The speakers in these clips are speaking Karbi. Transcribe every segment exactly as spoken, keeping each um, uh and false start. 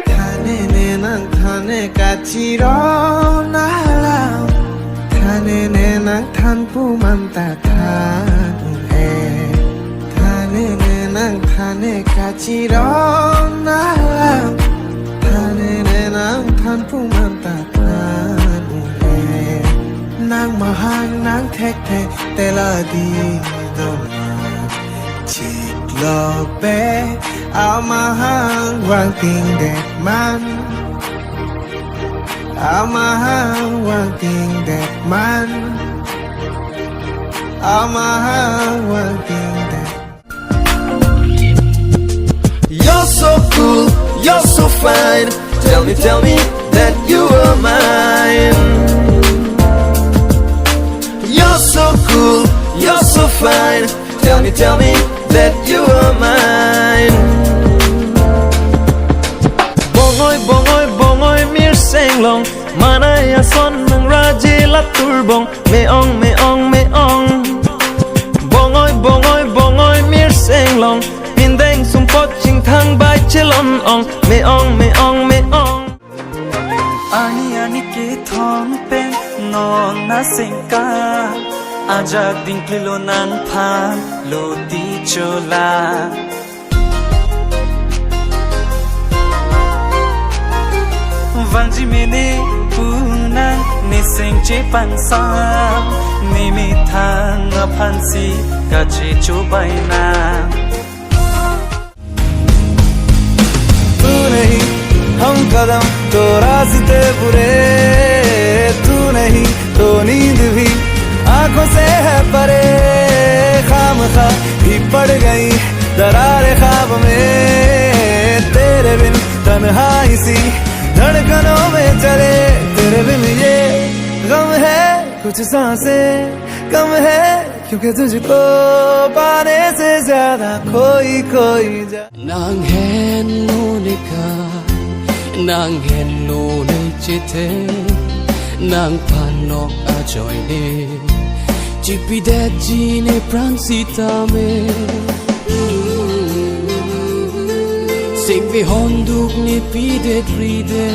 Thane ne nangthan e kachiron alam. Thane ne nangthan pu manta than un-e. Thane ne nangthan e kachiron alam. Thane ne nangthan pu manta than un-e. Nang mahang nang thekthe te la di doma. Chiklo pe amahang vangtingdet man. Amahang vangtingdet man. Amahang vangtingdet. You're so cool, you're so fine. Tell me, tell me that you are mine. You're so cool, you're so fine. Tell me, tell me that you are mine. Bongoi, bongoi, bongoi, mir senglong. Manai ason nang raji lap turbong. Me-ong, me-ong, me-ong. Bongoi, bongoi, bongoi, mir senglong. Pindeng sumpot chingthang bai chelon ong. Me-ong, me-ong, me-ong. Ani ani kethom pen non asengka. Ajak dingklilo nangphan lo ti chola. Vangji mene punang ne seng chepangsam, ne methang aphansi kachechobai nang. तू नहीं हम कदम तो रास्ते बुरे, तू नहीं तो नींद भी आंखों से है परे। खामखा ही पड़ गई दरार ख्वाब में, तेरे बिन तन्हाई सी धड़कनों में चले। तेरे बिन ये गम है कुछ सांसें कम है, क्योंकि तुझको पाने से ज्यादा खोई खोई जा। Nang henlo ne ka, nang henlo ne chete, nangphan nok ajoine chipidetji ne pran sitame. Singve honduk ne pidet ride.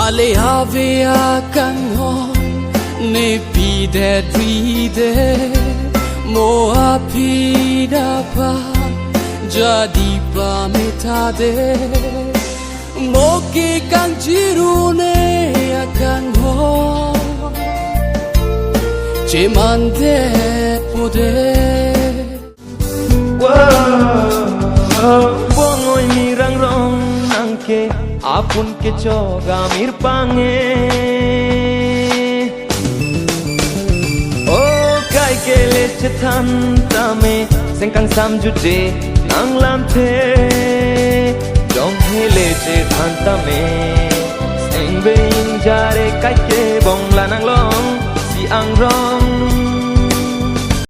Ale ave akanghon ne pidet ride, mo aphi dapa jadi pamethade, mo ke kangjiru ne akanghon chemandet pode. Bongoi mirang rong nangke apun kechoga mir pange. O kaike le chethan tame sengkangsam juje nang lamthe. Jong hele chethan tame sengbe ingjare kaike bongla nanglong si angrong